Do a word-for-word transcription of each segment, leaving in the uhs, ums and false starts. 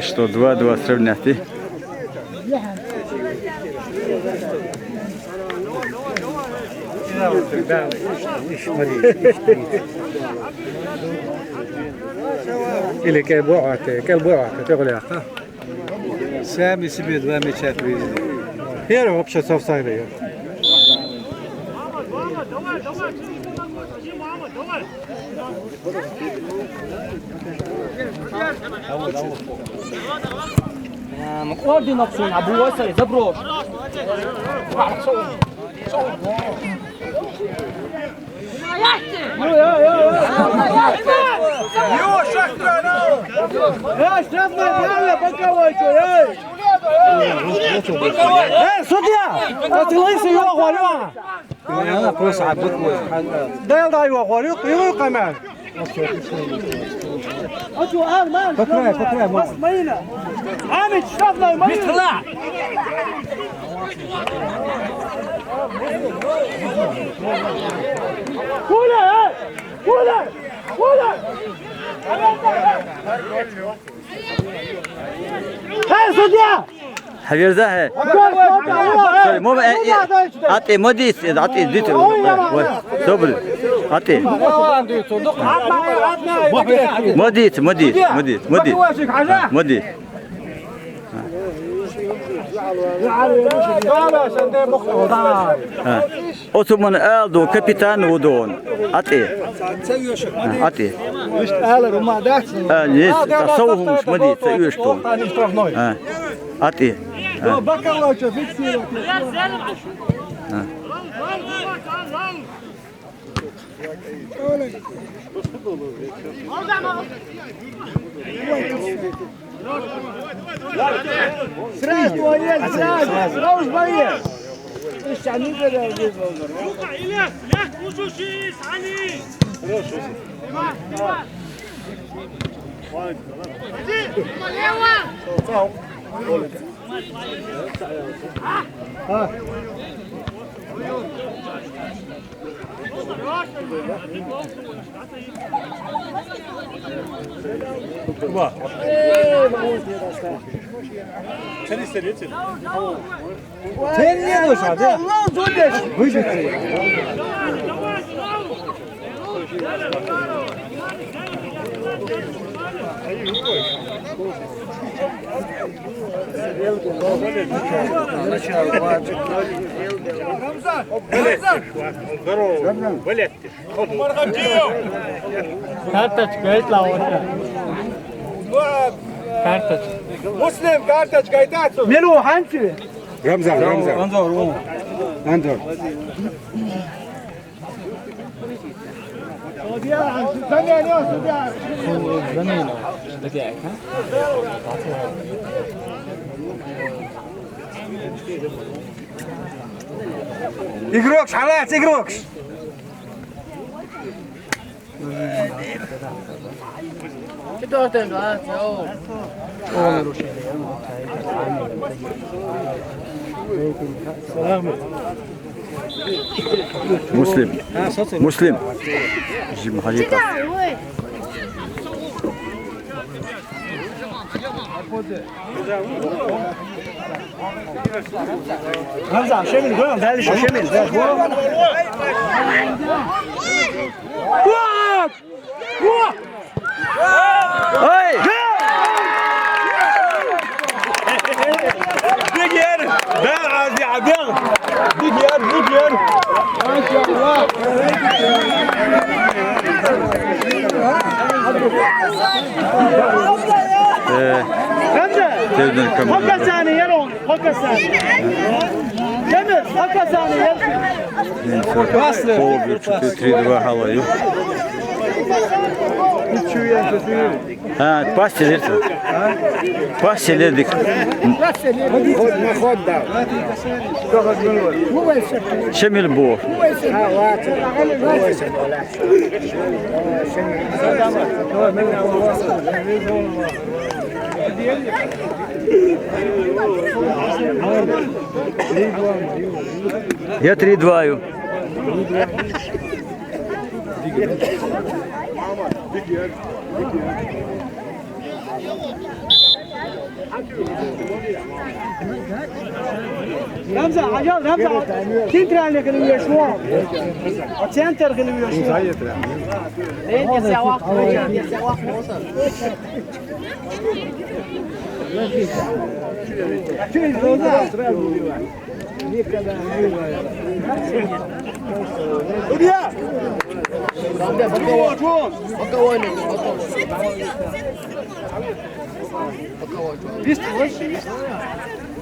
Что два два сравнять, и? Или кел бугӀата, кел бугӀата, тӀегӀолехьа. Сами себе два мяча привезли. Первый вообще со всех даёт. Орден обсуем, а бывает, заброс. Эй, штрафной, реально, боковой, чё, эй! Эй, судья! Остановись, его говорю! Она просто обыкновенная. Дай, дай его говорю, его команд. Покрай, покрай, мама. Амич, штрафной, Марина! Хуля, эй! Хуля! Хуля! Эй, судья! Хьаверзахье. Сори, мо, э, э, атӀе, мо дийц, э, атӀе, дийц. Ой, добре. АтӀе. Мо дийц, мо дийц, мо дийц, мо дийц. Мо дийц. Оцу ман ала ду, капитан ву ду. АтӀе. АтӀе. А, нет, а сов хӀумаш ма дий, ца уьш ту. А, АтӀе. А. А. Сразу, сразу, сразу, сразу боец. Слушай, они же здесь волнуются. Sen istediğin için. Sen niye boşaldın? Vur bitti. Здорово. Карточка, это вот. Карточка. Муслим, карточка, это отсюда. Милу, ханчи. Рамзан, Рамзан. Анзор, о. Анзор. Замена, замена. Игрок, шалац, игрок. Муслим. Муслим. Жим хажита. Рамзан, Шемил, гол, дальше Шемил, да, гол. Ай! Бигер! Да, Ази, Аби! Бигер, бигер! Э, Рамзан, Тевден камера. Пока сани, Ярон, пока сани. Демир, пока сани, Ярон. Полбир чути три два халаю. А, пас телерди. Пас телердик. Ход на ход, да. Шемил бу. Я три два. Рамзан, Ӏажал, Рамзан, центральный гыны вешуа. Центр гыны вешуа.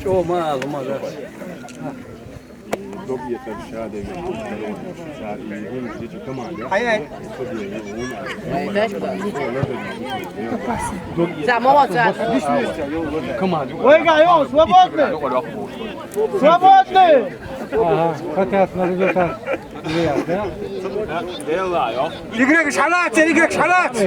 Чё, мало, мало. Добьется шадэ. Ай, ай. Ой, га, ё, свободны! Свободны! Ага, хотят на результат. Игрек шалац, игрек шалац!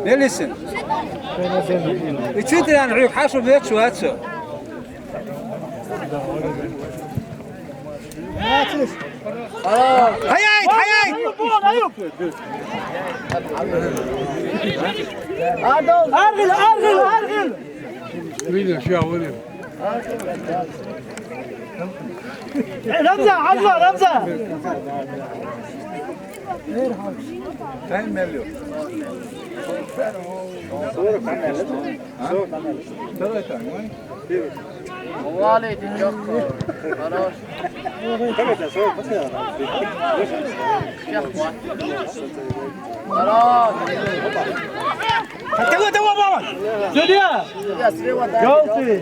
Белисин. Ичи тиран хьук хьашо бечу ацу. Хаяйт, хаяйт! Аргъил, аргъил, аргъил! Видел, ща вылез. Рамза, Ӏажла, Рамза! Тайм мерлё. Второй тайм, ой. Валит, чётко. Хорош. Хорош. Давай, давай, давай! Судья! Судья, слева, да. Жёлтый!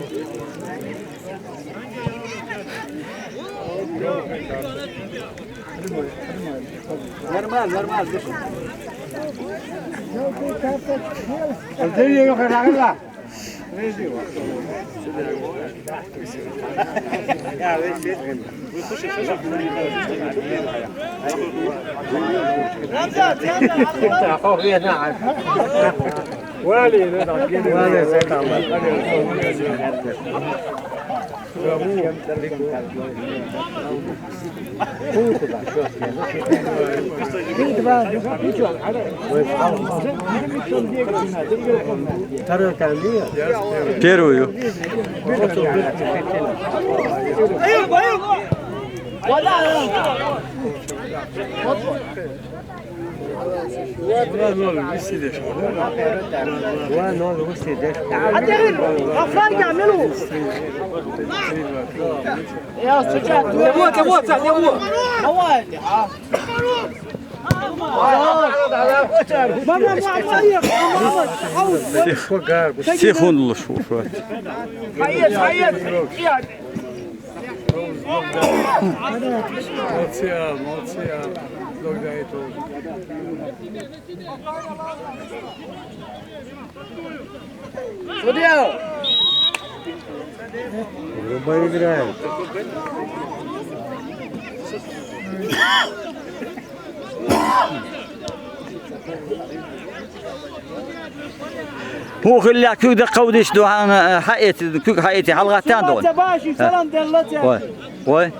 Нормально, нормально, дыши. Первую. Молодцы, а, молодцы, а. Судья! Врубай, играем. Ху хилла куьг да кхавдиш ду хьана, хьаэти, куьг хьаэти, хьалгӀаттан ду. Ой, ой.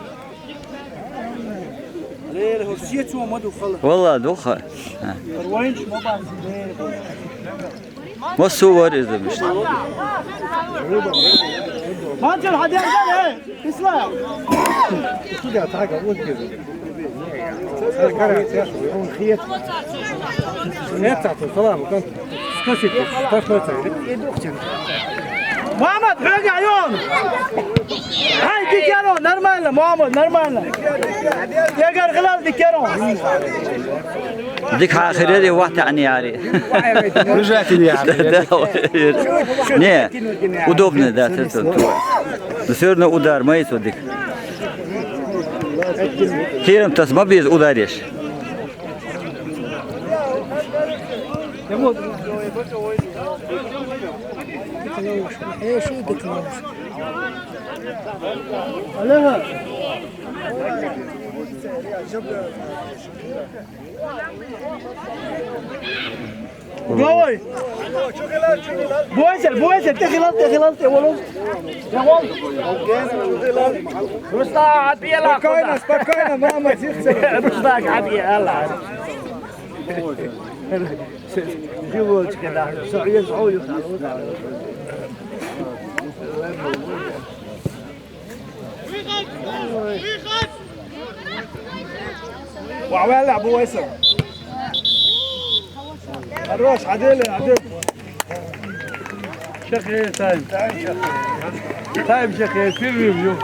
Валла, духа. Массу вар иза мишта. Мантел хьадиан, э, Ислам. Судья, тага, вот где. Салам, скажите, что такое? Мухаммад, хьоьга, Ӏайон! Хьай, дикаро, нормально, Мухаммад, нормально. Эгер хилал дикаро. Дика хьахирери, вахтани яри. Бежать не яри. Да, не, удобно, да, это, это, это. Но всё равно удар, мои то дик. Хирам тас ма без ударишь. Угловой! Бойся, бойся, ты хилал, ты хилал, ты волос. Рустам, отбей, Аллах. Спокойно, спокойно, мама, тихо. Рустам, отбей, Аллах. شو كده؟ سعودية، سعودية. وعوال لعبوا ويسر. الروش عديل، عديل. شيخ، إيه، تايم. تايم، شيخ، إيه، في ريفيو.